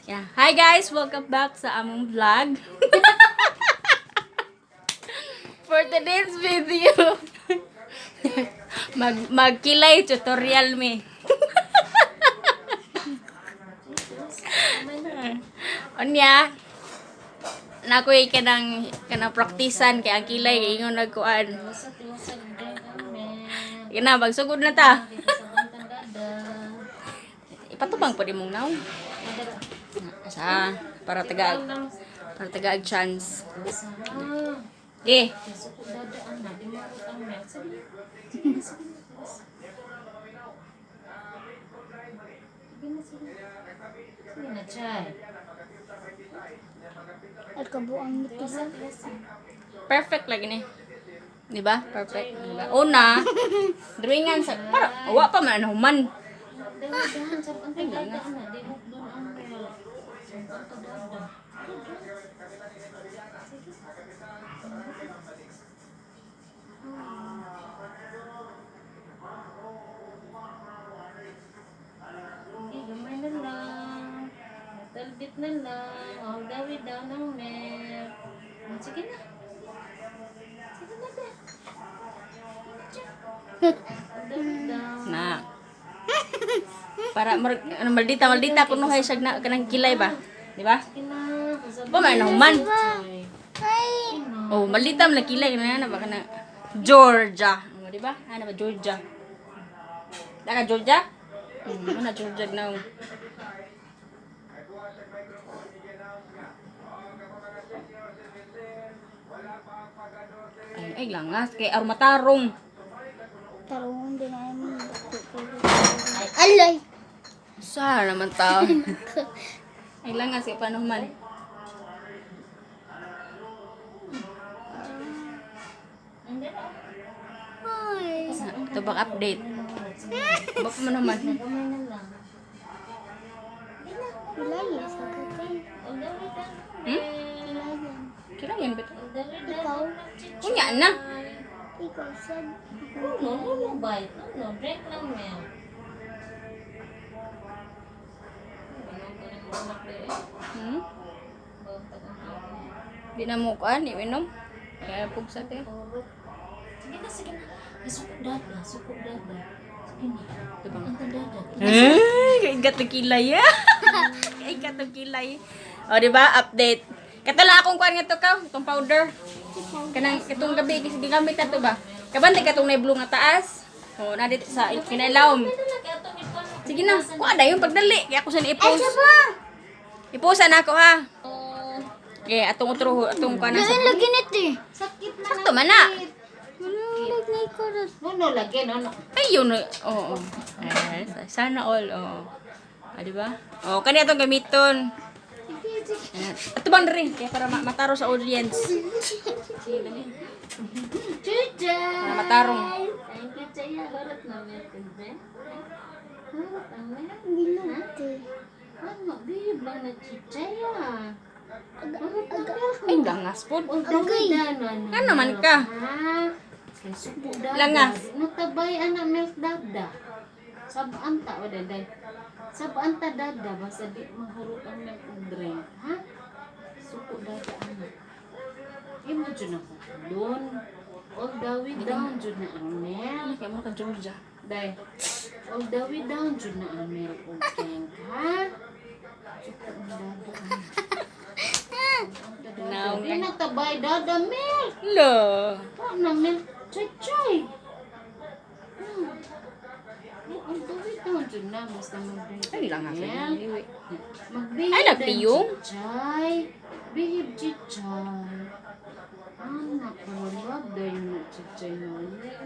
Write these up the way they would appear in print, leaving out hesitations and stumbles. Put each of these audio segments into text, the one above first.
Yeah. Hi guys, welcome back sa among vlog. For today's video, magkilay tutorial mi. Unya, nakoy kanang praktisan kay ang kilay kay ingon nagkuan. Sige na, magsugod na ta. Ipatubang pa di mong naong. Sa para taga chance. Okay. At kabuang ngiti. Perfect lagi ni. Di ba? Perfect. Di ba? Una, drawingan sa para wa pa man human. Gamay na lang. Talbit na lang. All the way down ang milk. Sige na. Sige na, te. All the way down. Na. Para ano, maldita maldita kuno hay siya na kanang kilay ba? Di ba? Sige na. Pa man human. Ay! Oh, maldita man lang kilay kana na ba kana Georgia. Oh, di ba? Ano ba Georgia? Daka Georgia? Ano na Georgia na. Ay, ay langas kay armatarong. Tarungan din ay mo. Alay! Sa naman tao. Ay langas kay paano man. Ay! Ito bang update? Ba pa man naman. Gamay na lang. Kilaya sa kakay. All the way down. Hmm? Kilaya. Kailangan ba ito? All the way down. Ikaw? Unya na. Ikaw sad. No, no, no, bite. No, no, drink lang milk. Hmm? Di na mo kuan, di inom. Kaya pugsat eh. Sige na, sige na. Ay, suko dada, suko dada. Sige na. Ito bang? Ang dada. Eh, kaigat ng kilay ah. Kaigat ng kilay. O, di ba? Update. Kato lang akong kuan nga to ka, itong powder. Kanang itong gabi kasi gigamit na to ba? Kabantay katong na blue nga taas. O, na dito sa kinailawom. Sige na, kuha na yung pagdali. Kaya ako sa i-post. I-post na ako ha. Okay, atong utro, atong kuan na sa. Lain lagi nito eh. Sakit na. Sakto man na. Manulog na ikaw. No, no, lagi, no, no. Ay, yun. Oo. Eh, sana all. Oo. Ah, di ba? Oo, kani atong gamiton. Ayan. Ato bang rin? Kaya para mataro sa audience. Chucha! Para matarong. Thank you, Chaya. Harap na milk and then. Harap ang milk. Bilog eh. Ano, bihib lang na chichaya. Harap na milk. Ay, langas po. All the way down, ano. Ano man ka? Ha? Kay suko dada. Langas. Natabay ana milk dada. Sabaan ta o daday. Sabaan ta dada basta di mahurot ang milk ug drink, ha? Suko dada ana. Imo jud na don. All the way down jud na ang milk. Kaya mo ka Georgia. Day. All the way down jud na ang milk ug drink, ha? Suko ang dada ana. Naong Di natabay dada milk. Lo. Pa na milk chay-chay. Ang dawit naman dyan na, basta mag-drink. Ay, langas. Milk. Magbihib Ay, nagtiyong? Chichay. Bihib chichay. Anak, wala dahil na chichay na.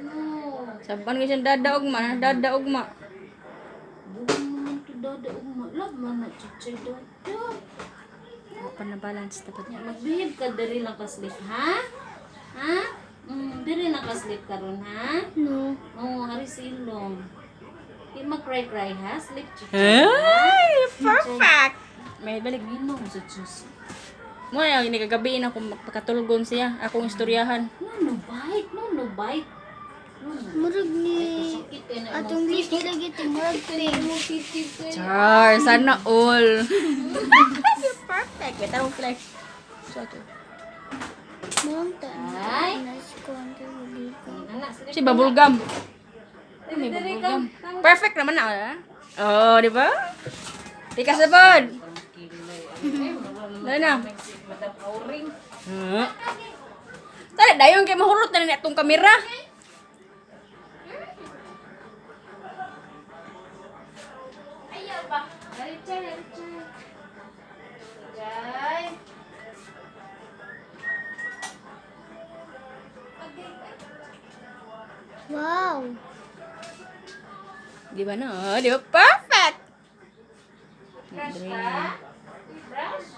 No. Saban ko siyang dada ugma, dada ugma. Bukan naman to dada ugma. Love man na chichay dada. Pa na balance dapat niya. Magbihib ka diri lang ka-sleep, ha? Ha? Diri lang ka-sleep karon, ha? No. Oo, hari silong. Di mag-cry-cry ha? Sleep chichay. Ay, perfect. May balik. Minom sa Diyos. Mo na ini kagabi na akong magpakatulgon siya, akong istoryahan. No, no bite. No, no bite. Murag ni Sakit eh na atong lips lagi te murag pink. Char, sana all. You're perfect. Wait, tarong flex. So, ito. Murag ta. Ay. Nas ko ang dito. Si bubblegum. Ay, may bubblegum. Perfect naman na. Ah. Oh, di ba? Tika sa bod. Dali na. Madam Auring. Huh? Tara, dayon kay mahurot na rin itong kamera. Dali, Chay, dali, Chay. Chay. Wow. Di ba na? Di ba? Perfect! Brush ka? Brush?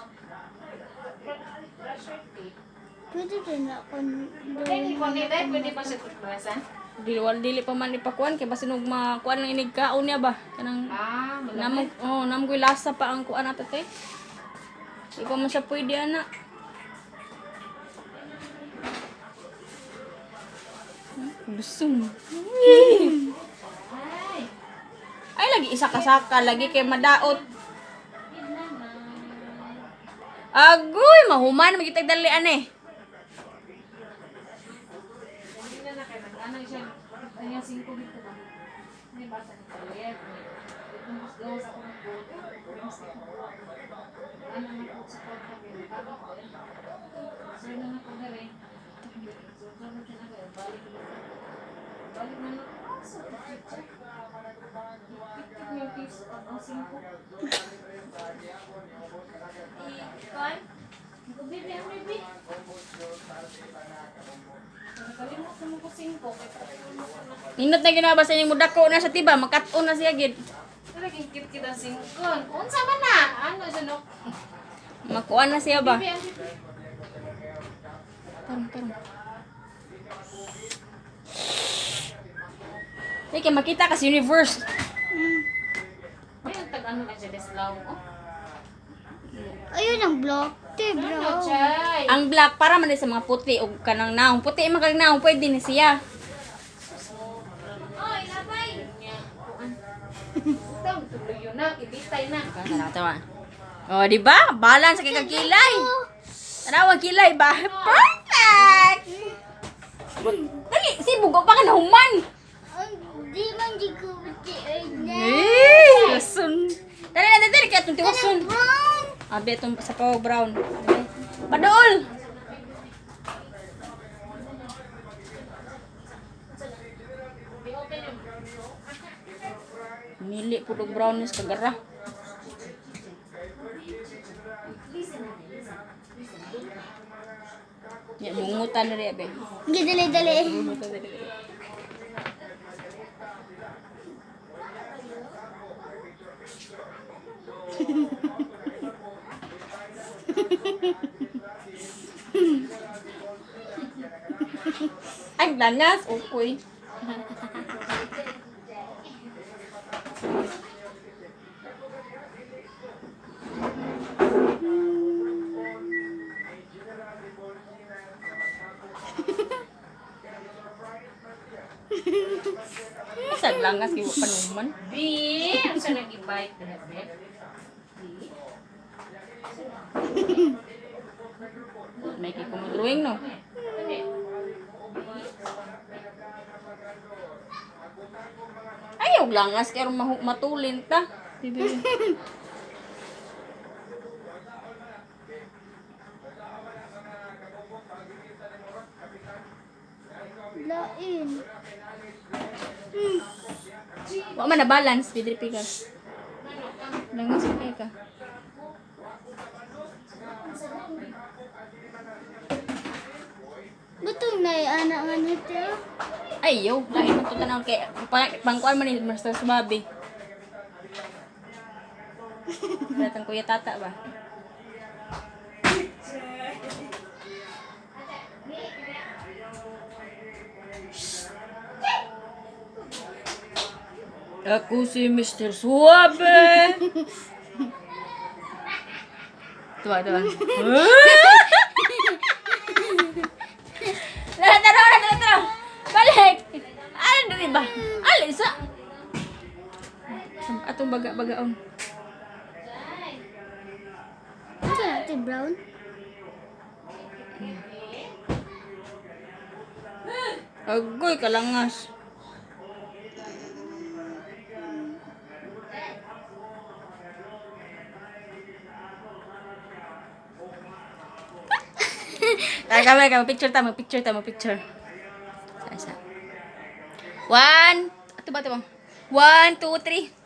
Brush your teeth. Pwede din ako. Pwede ko ni Day, pwede pa siya toothbrush, ah? Dili, wal, dili pa man ipakuan kay basin og makuan lang inig kaon niya ba? Kanang Ah, namog oh, namgoy lasa pa ang kuan ato te. Di pa man siya pwede ana. Lusong. Ay, Ay lagi isa kasaka lagi kay madaot. Agoy, mahuman magitag dali ane. Hindi na na kay nag-ano siya. Kanya 5 dito ba? Hindi bata ni Caleb. Ito mas gawas ako ng bote. Ano na po sa kwarta kay Pablo ko. So na na ko dere. So na na na balik na. Balik na na. So chicha. Tiktik yung piece ang 5. Bibi, ang bibi. Nakalimot naman ko 5 kay patulog ko na. Nindot na ginawa sa inyong mudako na sa tiba, makat-on na siya gid. Talagang cute-cute ang singkon. Unsa man na? Ano siya no? Makuan na siya ba? Bibi, ang bibi. Tarong, tarong. Ay, kay makita ka sa universe. May ang tag-ano lang siya, deslaw. Oh. Ayun ang block te Ano, bro. chay? Ang black para man din sa mga puti og kanang naong. Puti man kag naong pwede ni siya. Oy, labay! Nya, kuan. Utaw, tuloy yun na, ibitay na. Tara, tara. Oh, di ba? Balance kay kag kilay. Tanaw ang kilay ba? Perfect. Dali, sibugo pa ka na human. Ay, di man di ko ti ay na. Eh, lason. Dali na, dali kay atong tiwason. Brown. Abi itong sa paw brown. Dali. Padool. Nili pud og brownies kagara. Ya bungutan diri abe. Hindi dali dali. Bungutan diri. Ay, lanas, ukoy. Sa langas kay wa panuman. Bi, ang siya nag-ibite diha, be. Bi. May kay kumo drawing no. Ano? Ay, og langas kay aron matulin ta. Bibi. Lain. Wa man na balance bidri pikas. Langas kay ka. Butong na anak nga nito. Ay, yo, lain man to tanan kay pangkuan man ni Master Subabi. Datang kuya tata ba? Ako si Mr. Suabe. Tuwa, tuwa. Tara, tara, tara, tara. Balik. baga-bagaon. Ano natin brown? Agoy, kalangas. Tara, kami, kami, picture ta, picture ta, picture. Isa, isa. One, ito ba, ito ba? One, two, three.